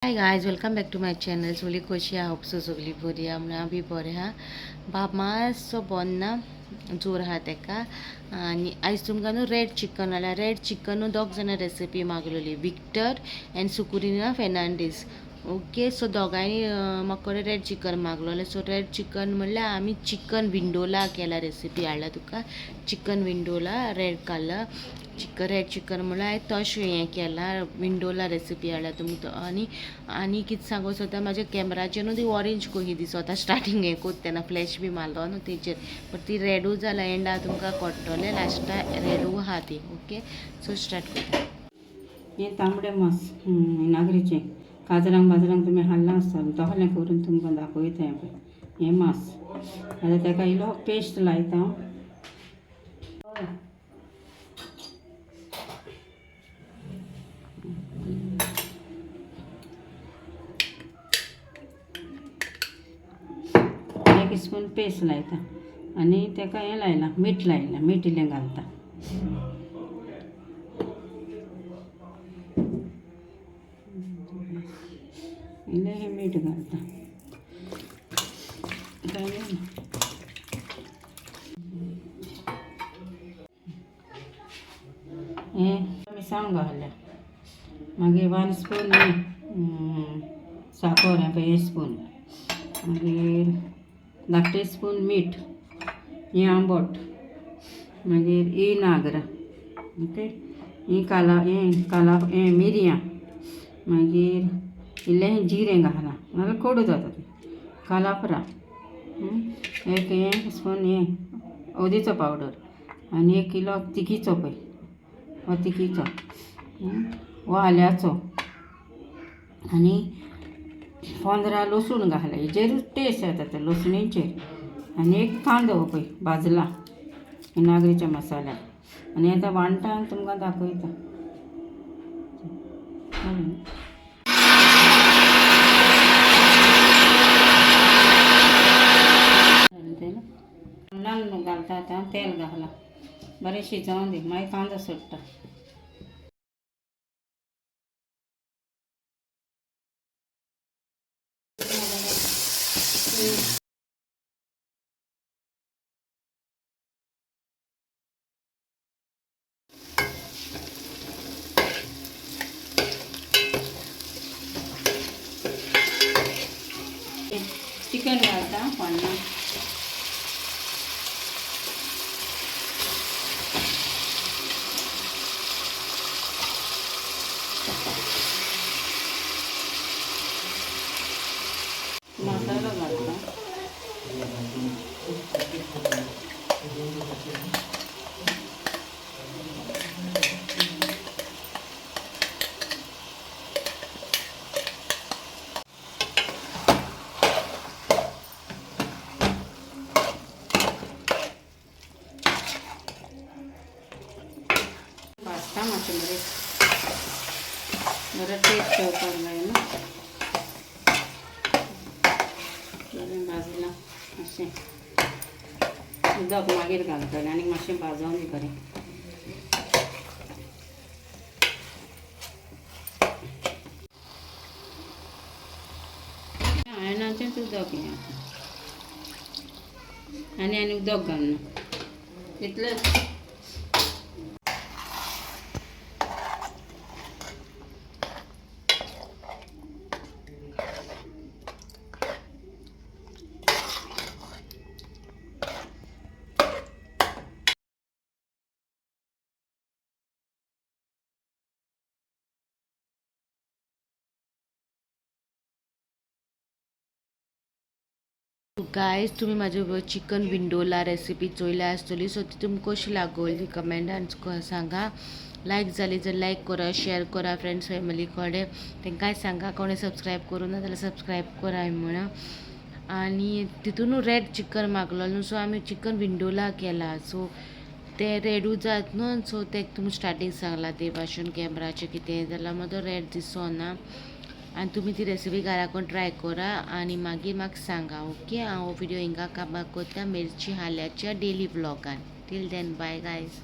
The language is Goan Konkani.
Hi guys, welcome back to my channel. सगळी कशी आहा? होप सो सगळी बरी आहा. म्हणून हांव बी बरें आहा. बाब मातसो बरो ना, जोर आहा तेका. आनी आयज तुमकां न्हू रेड चिकन हाडला. रेड चिकन न्हू दोग जाणां रेसिपी मागलेली, Victor and Sukurina Fernandes. Okay, so दोगांयनी म्हाका कडेन रेड चिकन मागलोलें. सो रेड चिकन म्हणल्यार आमी चिकन विंडोला केला रेसिपी हाडला तुका. Chicken Vindola red colour chicken, red chicken म्हणल्यार हांवें तशें हें केलां, विंडोला रेसिपी हाडल्या तुमकां. आनी आनी कितें सांगूं सोदता, म्हाज्या कॅमराचेर न्हू ती ऑरेंज कशी दिसता स्टार्टींग हें कोत्ता तेन्ना फ्लॅश बी मारलो न्हू तेजेर, बट ती रेडू जाला. एंडा तुमकां कळटलें लास्टा रेडू आहा ती. ओके, सो स्टार्ट करता. हें तांबडें मास नागरीचें काजरांक बाजरांक तुमी हाडलां आसतलें, तसलें करून तुमकां दाखयता. हें पळय, हें मास. आतां ताका इल्लो पेस्ट लायता हांव. एक स्पून पेस्ट लायता आनी ताका हें लायलां, मीठ लायलां, मीठ इल्लें घालता. इल्लें हें मीठ घालता. काय हें मिरसांग घातल्या. मागीर 1 स्पून हें साकर, हें पळय 1 स्पून. मागीर धाकटें स्पून मीठ, हें आंबट. मागीर ही नागरा, ओके, ही काला, हें काला, हें मिरयां. मागीर इल्लें जिरें घालां, नाल्यार कोडू जाता तें. कालापरां, एक हें स्पून हें हळदीचो पावडर आनी 1 किलो तिखीचो पळय, हो तिखीचो, हो आल्याचो. आनी 15 लसूण घातला, हेजेरूच टेस्ट येता ते लसणीचेर. आनी 1 कांदो पळय भाजला नागरीच्या मसाल्याक. आनी आतां वांट्टा आनी तुमकां दाखयता. तेल घालता, आतां तेल घालां, बरें शिजोवन दी, मागीर कांदो सोडटा. चिकन घालता फोण्णां. मसालो घालता. भाजता मातशें बरें बरें टेस्ट येवपाक जाय न्हू. बरें भाजलां मातशें, उदक मागीर घालतलें आनी मातशें भाजोवन दी बरें. आयणाचेंच उदक हें आतां, आनी आनी उदक घालना तितलेंच. गायज, तुमी म्हाजे चिकन विंडोला रेसिपी चोयल्या आसतली. सो ती तुमकां कशी लागोली कमेंटान सांगा. लायक जाली जर लायक करा, शेअर करा फ्रेंड्स फॅमिली कडेन, तांकांय सांगा कोणें सबस्क्रायब करूं ना जाल्यार सबस्क्रायब कराय म्हणून. आनी तितून रेड चिकन मागलो न्हू, सो आमी चिकन विंडोला केला. सो ते रेडू जात न्हू, सो ते तुमी स्टार्टींग सांगला ते भाशेन कॅमराचें कितें जाल्यार मागीर रेड दिसना. आनी तुमी ती रेसिपी घराकून ट्राय करा आनी मागीर म्हाका सांगा. ओके, हांव हो व्हिडियो हिंगा काबार करता. मिरची हाल्याच्या daily व्लॉगान. Till then, bye guys.